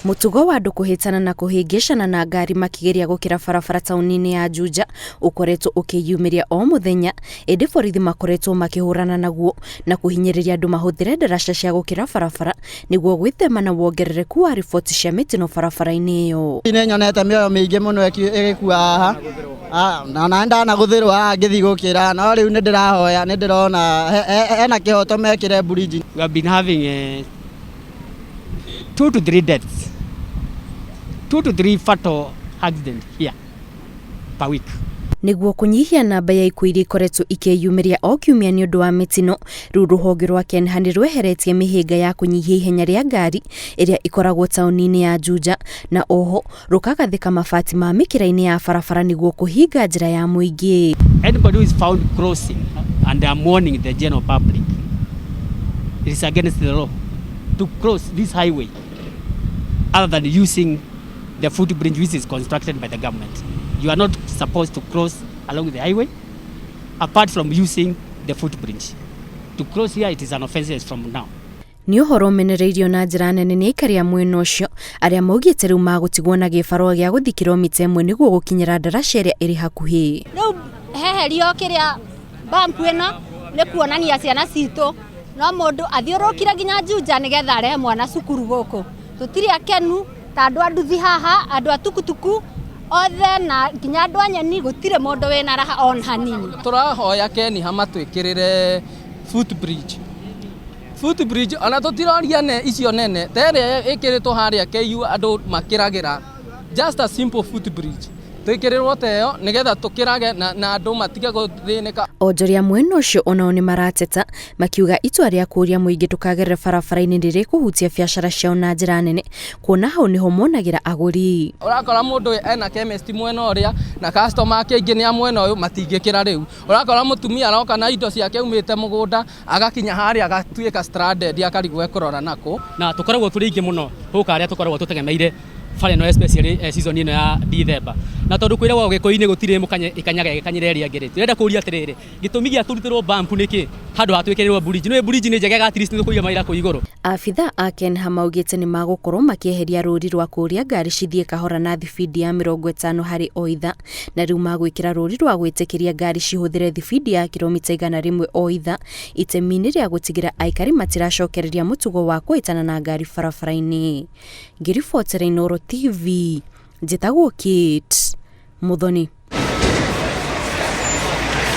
Mũtugo wa andũ kũhĩtana na kũhĩngĩcana na ngari makĩgeria gũkĩra barabara taũni-inĩ ya Juja ũkoretwo ũkĩyumĩria o mũthenya, ĩndĩ borithi makoretwo makĩhũrana naguo na kũhinyĩrĩria andũ mahũthĩre ndaraca cia gũkĩra barabara nĩguo gwĩthema na wongerereku wa riboti cia mĩtino barabara-inĩ ĩyo. Nĩ nyonete mĩoyo mĩingĩ mũno ĩgĩkua haha. Ah, na na ndanagũthĩrwo haha ngĩthiĩ gũkĩra, no rĩu nĩ ndĩrahoya, nĩ ndĩrona hena kĩhoto mekĩre bridge. We have been having 2 to 3 deaths, 2 to 3 fatal accidents here per week. Nĩguo kũnyihia namba ya ikuũ iria ikoretwo ikĩyumĩria o kiumia nĩ ũndũ wa mĩtino, rĩu rũhonge rwa KENHA nĩ rweheretie mĩhĩnga ya kũnyihia ihenya rĩa ngari ĩrĩa ĩkoragwo taũni-inĩ ya Juja, na oho rũkagathĩka mabati ma mĩkĩra-inĩ ya barabara nĩguo kũhinga njĩra ya mũingĩ. Anybody who is found crossing, and I'm warning the general public, it is against the law to cross this highway other than using the footbridge which is constructed by the government. You are not supposed to cross along the highway apart from using the footbridge. To cross here, it is an offense from now. Nĩ ũhoro ũmenereirio na njĩra nene nĩ aikari a mwena ũcio arĩa maugĩte rĩu magũtigwo na gĩbarũa gĩa gũthiĩ kilomita 1 nĩguo gũkinyĩra ndaraca ĩrĩa ĩrĩ hakuhĩ. Rĩu heherio kĩrĩa bump ĩno nĩ kuonania ciana citũ no mũndũ athiũrũrũkire nginya Juja nĩgetha arehe mwana cukuru gũkũ. Tũtirĩ akenu ta andũ a nduthi haha, andũ a tukutuku othe na nginya andũ a nyeni, gũtirĩ mũndũ wĩna raha ona hanini. Tũrahoya KENHA matwĩkĩrĩre footbridge, footbridge, ona tũtiroria ne icio nene ta ĩrĩa ĩkĩrĩtwo harĩa KU andũ makĩragĩra, just a simple footbridge twĩkĩrĩrwo ta ĩyo nĩgetha tũkĩrage na andũ matige gũthĩnĩka. Onjoria mwena ũcio onao nĩ marateta makiuga itua rĩa kũũria mũingĩ ndũkagerere barabara-inĩ nĩ rĩkũhutia biacara ciao na njĩra nene, kuona hau nĩho monagĩra agũri. Ũrakora mũndũ ũyũ ena chemist mwena ũrĩa na customer ake aingĩ nĩ a mwena ũyũ, matingĩkĩra. Rĩu ũrakora mũtumia aroka na indo ciake aumĩte mũgũnda, agakinya harĩa agatuĩka stranded, akarigwo ekũrora nakũ. Na tũkoragwo tũrĩ aingĩ mũno gũka arĩa tũkoragwo tũtegemeire bara ĩno, especially season ĩno ya December, na tondũ kwĩragwo Gĩkũyũ-inĩ gũtirĩ mũkanye ĩkanyaga ĩgĩkanyĩra ĩrĩa ĩngĩ rĩ, tũrenda kũria atĩrĩrĩ, gĩtũmi gĩa tũrutĩrwo bump nĩkĩ handũ ha twĩkĩrĩrwo bridge? Nĩ bridge nĩ njega, at least nĩ tũkũiga mawĩra kũu igũrũ. Abithaa a KENHA maugĩte nĩ magũkorwo makĩeheria rũũri rwa kũũria ngari cithiĩ kahora na thibindi ya 50 harĩ o ithaa, na rĩu magwĩkĩra rũũri rwa gwĩtĩkĩria ngari cihũthĩre thibindi ya kilomita 100 o ithaa, itemi-inĩ rĩa gũtigĩra aikari matiracokereria mũtugo wa kũhĩtana na ngari barabara-inĩ. Ngĩribotera Inooro TV, njĩtagwo Kate Muthoni.